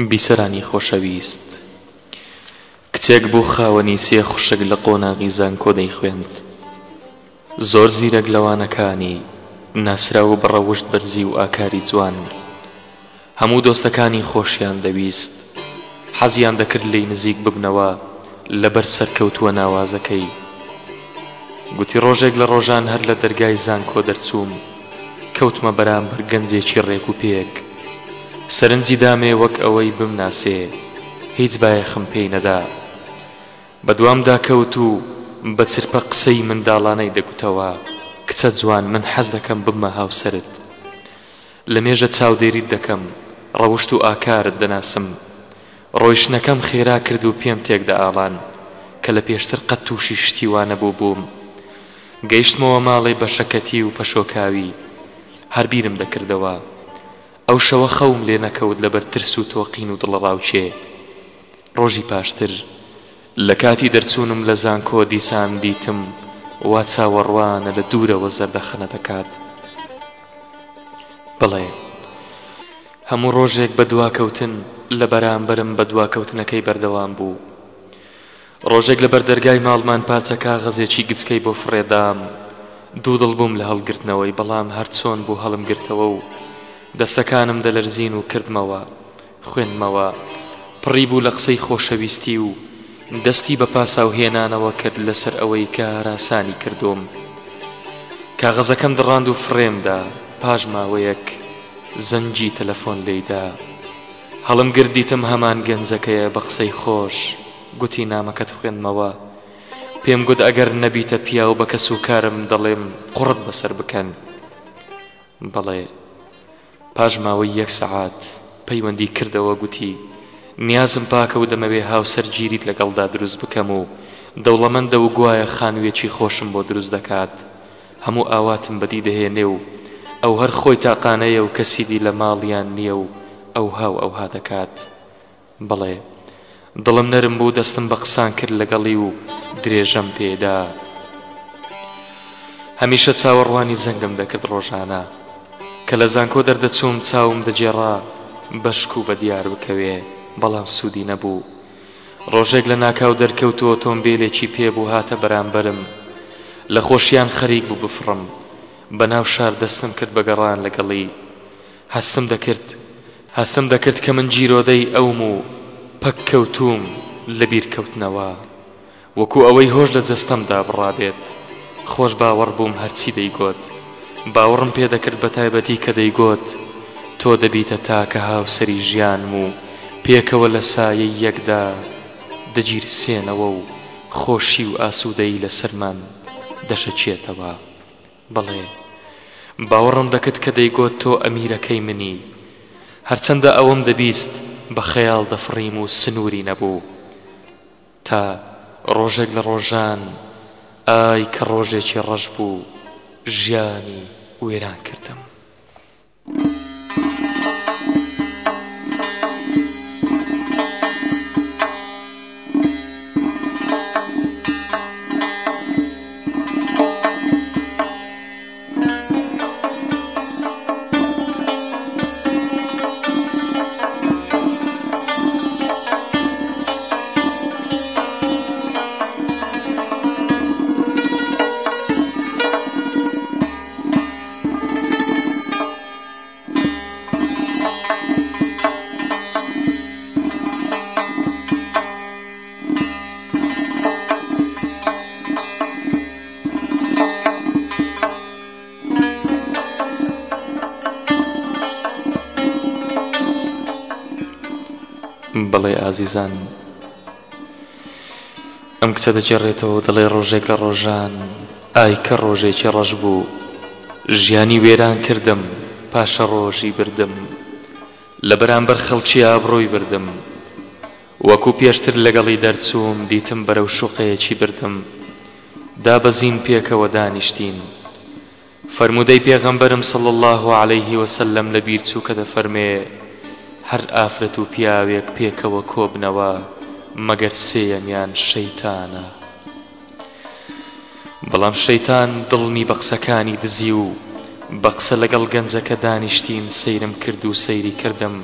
بیسەرانی خۆشەویست کچێک بوو خاوەنی سێ خوشک لە قۆناغی زانکۆ دەیخوێند زۆر زیرەک لە وانەکانی ناسراو بە ڕەوشت بەرزی و ئاکاری جوان هەموو دۆستەکانی خۆشیان دەویست حەزیان دەکرد لێی نزیک ببنەوە لەبەر سەرکەوتووە ناوازەکەی گوتی ڕۆژێک لە ڕۆژان هەر لە دەرگای زانکۆ دەرچووم کەوتمە بەرامبەر گەنجێکی ڕێک و پێک سەرنجی دامێ وەک ئەوەی بمناسێ هیچ بایەخم پێی نەدا بەدوامدا کەوت و بە چرپە قسەی منداڵانەی دەگوتەوە کچە جوان من حەز دەکەم ببمە هاوسەرت لە مێژە چاودێریت دەکەم ڕەوشت و ئاکارت دەناسم ڕۆیشتنەکەم خێرا کرد و پێم تێک دەئاڵان کە لە پێشتر قەت تووشی شتی وا نەبووبووم. گەیشتمەوە ماڵێ بە شەکەتی و پەشۆکاوی. هەر بیرم دەکردەوە. ئەو شەوە خەوم لێ نەکەوت لەبەر ترس و تۆقین و دڵەڕاوکێ. ڕۆژی پاشتر لە کاتی دەرچوونم لە زانکۆ دیسان دیتم وا چاوەڕوانە لە دوورەوە زەردەخەنە دەکات. بەڵێ. هەموو ڕۆژێک بە دواکەوتن لە بەرامبەرم بە دواکەوتنەکەی بەردەوام بوو. ڕۆژێک لە بەردەرگای ماڵمان پارچە کاغەزێکی گچکەی بۆ فڕێدام. دوودڵ بووم لە هەڵگرتنەوەی بەڵام هەر چۆن بوو هەڵمگرتەوە و دەستەکانم دەلەرزین و کردمەوە. خوێندمەوە. پڕی بوو لە قسەی خۆشەویستی و دەستی بە پاساو هێنانەوە کرد لەسەر ئەوەی کە هەراسانی کردووم. کاغەزەکەم دڕاند و فڕێم دا. پاش ماوەیەک زەنگی تەلەفۆن لێیدا. هەڵمگرت دیتم هەمان گەنجەکەیە بە قسەی خۆش گوتی نامەکەت خوێندمەوە. پێم گوت ئەگەر نەبیتە پیاو بە کەسوکارم دەڵێم قوڕت بەسەر بکەن. بەڵێ. پاش ماوەی یەک سەعات پەیوەندی کردەوە گوتی، نیازم پاکە و دەمەوێ هاوسەرگیریت لەگەڵدا دروست بکەم و دەوڵەمەندە و گوایە خانوویەکی خۆشم بۆ دروست دەکات، هەموو ئاواتم بەدی دەهێنێ و ئەو هەر خۆی تاقانەیە و کەسی دی لە ماڵیان نییە و ئەوها و ئەوها دەکات. بەڵێ. دڵم نەرم بوو دەستم بە قسان کرد لەگەڵی و درێژەم پێ دا. هەمیشە چاوەڕوانی زەنگم دەکرد ڕۆژانە. کە لە زانکۆ دەردەچووم چاوم دەگێڕا بەشکوو بە دیار بکەوێ بەڵام سوودی نەبوو. ڕۆژێک لە ناکاو دەرکەوت و ئۆتۆمبیلێکی پێ بوو هاتە بەرامبەرم. لە خۆشیان خەریک بوو بفڕم. بە ناو شار دەستم کرد بە گەڕان لەگەڵی. هەستم دەکرد هەستم دەکرد کە من گیرۆدەی ئەوم و پەک کەوتووم لە بیر کەوتنەوە. وەکوو ئەوەی هۆش لە جەستەم دابڕابێت. خۆش باوەڕ بووم هەرچی دەیگۆت. باوەڕم پێ دەکرد بە تایبەتی کە دەیگۆت تۆ دەبیتە تاکە هاوسەری ژیانم و پێکەوە لە سایەی یەکدا دەگیرسێنەوە و خۆشی و ئاسوودەیی لە سەرمان دەشەکێتەوە. بەڵێ، باوەڕم دەکرد کە دەیگۆت تۆ ئەمیرەکەی منی. هەرچەندە ئەوەم دەبیست بە خەیاڵ دەفڕیم و سنووری نەبوو. تا ڕۆژێک لە ڕۆژان، ئای کە ڕۆژێکی ڕەش بوو، ژیانی وێران کردم. بەڵێ ئازیزان ئەم کچە دەگێڕێتەوە دەڵێ ڕۆژێک لە ڕۆژان ئای کە ڕۆژێکی ڕەش بوو ژیانی وێران کردم پاشەڕۆژی بردم لە بەرامبەر خەڵکی ئابڕووی بردم وەکو پێشتر لەگەڵی دەرچووم دیتم بەرەو شوقەیەکی بردم دابەزین پێکەوە دانیشتین فەرموودەی پێغەمبەرم صلی اللە علیه وسلم لەبیر چوو کە دەفەرمێ، هەر ئافرەت و پیاوێک پێکەوە کۆبنەوە مەگەر سێیەمیان شەیتانە. بەڵام شەیتان دڵمی بە قسەکانی دزی و بە قسە لەگەڵ گەنجەکە دانیشتین سەیرم کرد و سەیری کردم.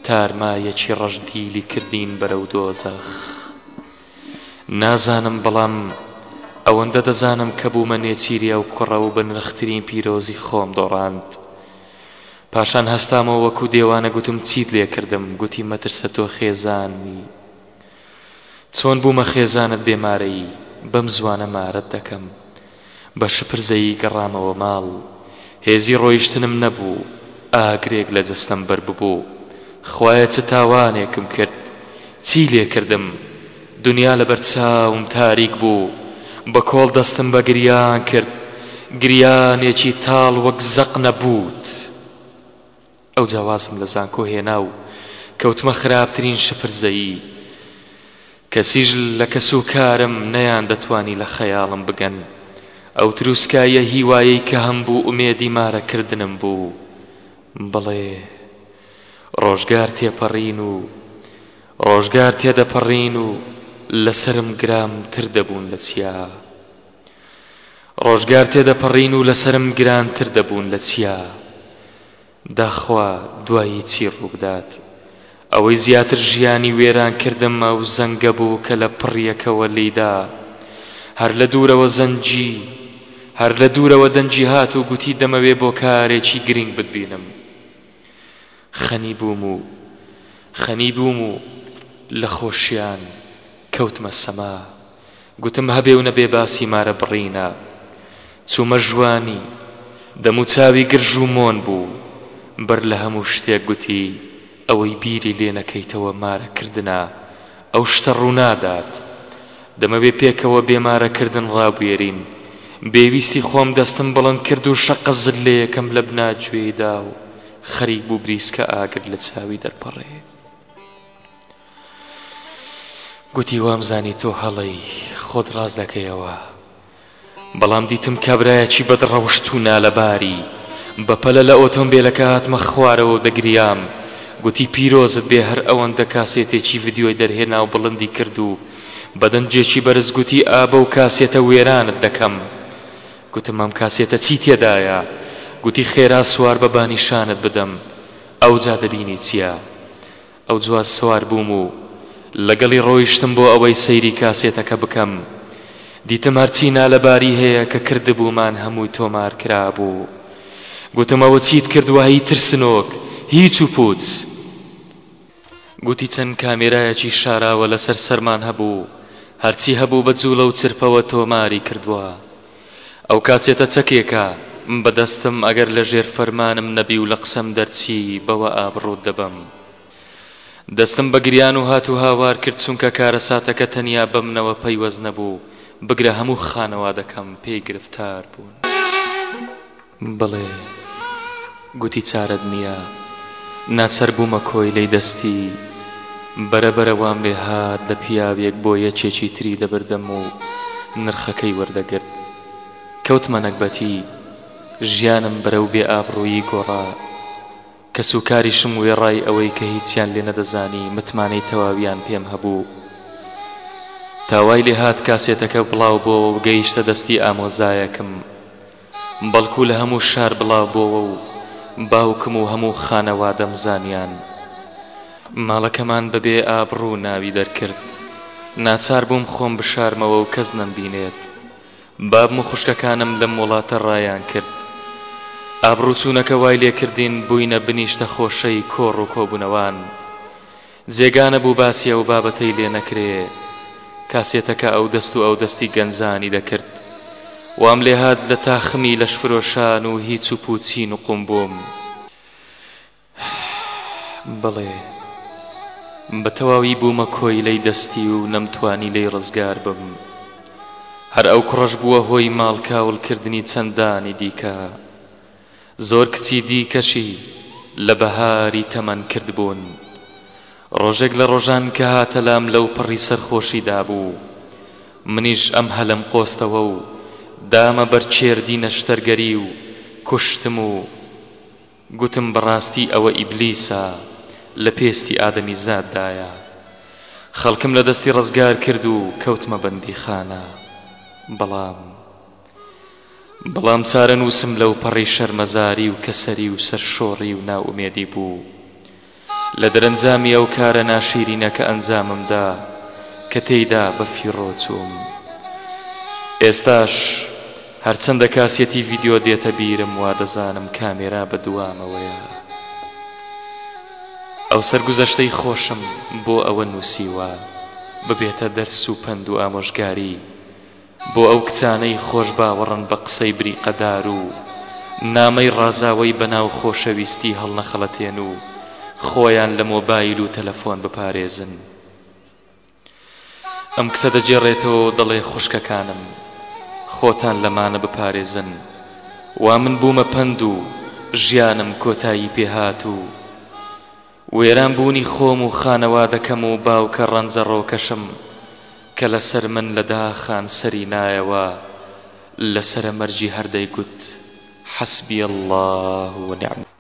تارمایەکی ڕەش دیلی کردین بەرەو دۆزەخ. نازانم بەڵام ئەوەندە دەزانم کە بوومە نێچیری ئەو کوڕە و بەنرخترین پیرۆزی خۆم دۆڕاند. پاشان هەستامەوە وەکو دێوانە گوتم چیت لێ کردم گوتی مەترسە تۆ خێزانمی. چۆن بوومە خێزانت بێ مارەیی بەم زوانە مارەت دەکەم. بە شپرزەیی گەڕامەوە ماڵ. هێزی ڕۆیشتنم نەبوو. ئاگرێک لە جەستەم بەر ببوو. خوایە چ تاوانێکم کرد؟ چی لێ کردم؟ دونیا لەبەر چاوم تاریک بوو. بە کۆڵ دەستم بە گریان کرد. گریانێکی تاڵ وەک زەقنەبووت. ئەوجا وازم لە زانکۆ هێنا و کەوتمە خراپترین شپرزەیی. کەسیش لە کەسوکارم نەیاندەتوانی لە خەیاڵم بگەن. ئەو تروسکاییە هیوایەی کە هەمبوو ئومێدی مارەکردنم بوو. بەڵێ، ڕۆژگار تێپەڕین و ڕۆژگار تێدەپەڕین و لەسەرم گرانتر دەبوون لە چیا. ڕۆژگار تێدەپەڕین و لەسەرم گرانتر دەبوون لە چیا. داخوا دوایی چی ڕووبدات؟ ئەوەی زیاتر ژیانی وێران کردم ئەو زەنگە بوو کە لە پڕیەکەوە لێیدا. هەر لە دوورەوە زەنگی هەر لە دوورەوە دەنگی هات و گوتی دەمەوێ بۆ کارێکی گرینگ بتبینم. خەنی بووم و خەنی بووم و لە خۆشیان کەوتمە سەما. گوتم هەبێ و نەبێ باسی مارە بڕینە. چوومە ژوانی. دەموچاوی گرژ و مۆن بوو. بەر لە هەموو شتێک گوتی، ئەوەی بیری لێ نەکەیتەوە مارە کردنە. ئەو شتە ڕوونادات. دەمەوێ پێکەوە بێ مارە کردن ڕابوێرین. بێ ویستی خۆم دەستم بڵند کرد و شەقە زللەیەکم لە بناگوێی دا و خەریک بوو بریسکە ئاگر لە چاوی دەرپەڕێ. گوتی وامزانی تۆ هەڵەی، خۆت ڕاست دەکەیەوە. بەڵام دیتم کابرایەکی بەدڕەوشت و نالەباری. بەپەلە لە ئۆتۆمبێلەکە هاتمە خوارەوە و دەگریام. گوتی پیرۆزت بێ هەر ئەوەندە کاسێتێکی ڤیدیۆی دەرهێنا و بڵندی کرد و بە دەنگێکی بەرز گوتی ئا بەو کاسێتە وێرانت دەکەم. گوتم ئەم کاسێتە چی تێدایە؟ گوتی خێرا سوار بە با نیشانت بدەم. ئەوجا دەبینی چییە. ئەوجا سوار بووم و لەگەڵی ڕۆیشتم بۆ ئەوەی سەیری کاسێتەکە بکەم. دیتم هەرچی نالەباری هەیە کە کردبوومان هەمووی تۆمار کرابوو. گوتم ئەوە چیت کردووە هەی ترسنۆک، هیچ و پووچ. گوتی چەند کامێرایەکی شاراوە لەسەر سەرمان هەبوو، هەرچی هەبوو بە جووڵە و چرپەوە تۆماری کردووە. ئەو کاسێتە چەکێکە بە دەستم ئەگەر لە ژێر فەرمانم نەبی و لە قسەم دەرچی بەوە ئابڕووت دەبەم. دەستم بە گریان و هات و هاوار کرد چونکە کارەساتەکە تەنیا بەمنەوە پەیوەست نەبوو بگرە هەموو خانەوادەکەم پێی گرفتار بوون. بەڵێ گوتی چارەت نییە ناچەر بوومە کۆیلەی دەستی بەرە بەرە وام لێ هات لە پیاوێک بۆ یەکێکی تری دەبردم و نرخەکەی وەردەگرت کەوتمە نەگبەتی ژیانم بەرەو بێ ئابڕوویی گۆڕا کەسوکاریشم وێڕای ئەوەی کە هیچیان لێ نەدەزانی متمانەی تەواویان پێم هەبوو. تا وای لێ هات کاسێتەکە بڵاو بۆوە و گەیشتە دەستی ئامۆزایەکم. بەڵکو لە هەموو شار بڵاو بۆوە و باوکم و هەموو خانەوادەم زانیان. ماڵەکەمان بە بێ ئابڕوو ناوی دەرکرد. ناچار بووم خۆم بشارمەوە و کەس نەمبینێت. بابم و خوشکەکانم لەم وڵاتە ڕایان کرد. ئابڕووچوونەکە وای لێ کردین بووینە بنیشتە خۆشەی کۆڕ و کۆبوونەوان. جێگا نەبوو باسی ئەو بابەتەی لێ نەکرێ. کاسێتەکە ئەو دەست و ئەو دەستی گەنجانی دەکرد. وام لێ هات لە تاخمی لەشفرۆشان و هیچ و پووچی نوقوم بووم. بەڵێ، بە تەواوی بوومە کۆیلەی دەستی و نەمتوانی لێی ڕزگار بم. هەر ئەو کوڕەش بووە هۆی ماڵ کاولکردنی چەندانی دیکە. زۆر کچی دیکەشی لە بەهاری تەمەن کردبوون. ڕۆژێک لە ڕۆژان کە هاتە لام لەوپەڕی سەرخۆشیدا بوو. منیش ئەم هەلەم قۆستەوە و دامە بەر کێردی نەشتەرگەری و کوشتم و گوتم بەڕاستی ئەوە ئیبلیسە لە پێستی ئادەمیزاددایە. خەڵکم لە دەستی ڕزگار کرد و کەوتمە بەندیخانە. بەڵام. بەڵام چارەنووسم لەوپەڕی شەرمەزاری و کەسەری و سەرشۆڕی و نائومێدی بوو. لە دەرەنجامی ئەو کارە ناشیرینە کە ئەنجامم دا کە تێیدا بە فیڕۆ چووم. ئێستاش هەرچەندە کاسێتی ڤیدیۆ دێتە بیرم وادەزانم کامێرا بە دوامەوەیە. ئەو سەرگوزەشتەی خۆشم بۆ ئەوە نووسیوە ببێتە دەرس و پەند و ئامۆژگاری بۆ ئەو کچانەی خۆشباوەڕن بە قسەی بریقەدار و نامەی ڕازاوەی بەناو خۆشەویستی هەڵنەخەڵەتێن و خۆیان لە مۆبایل و تەلەفۆن بپارێزن. ئەم کچە دەگێڕێتەوە و دەڵێ خوشکەکانم خۆتان لەمانە بپارێزن وا من بوومە پەند و ژیانم کۆتایی پێهات و وێران بوونی خۆم و خانەوادەکەم و باوکە ڕەنجەڕۆکەشم کە لەسەر من لە داخان سەری نایەوە لە سەرە مەرگی هەر دەیگوت حسبی اللە ونعم.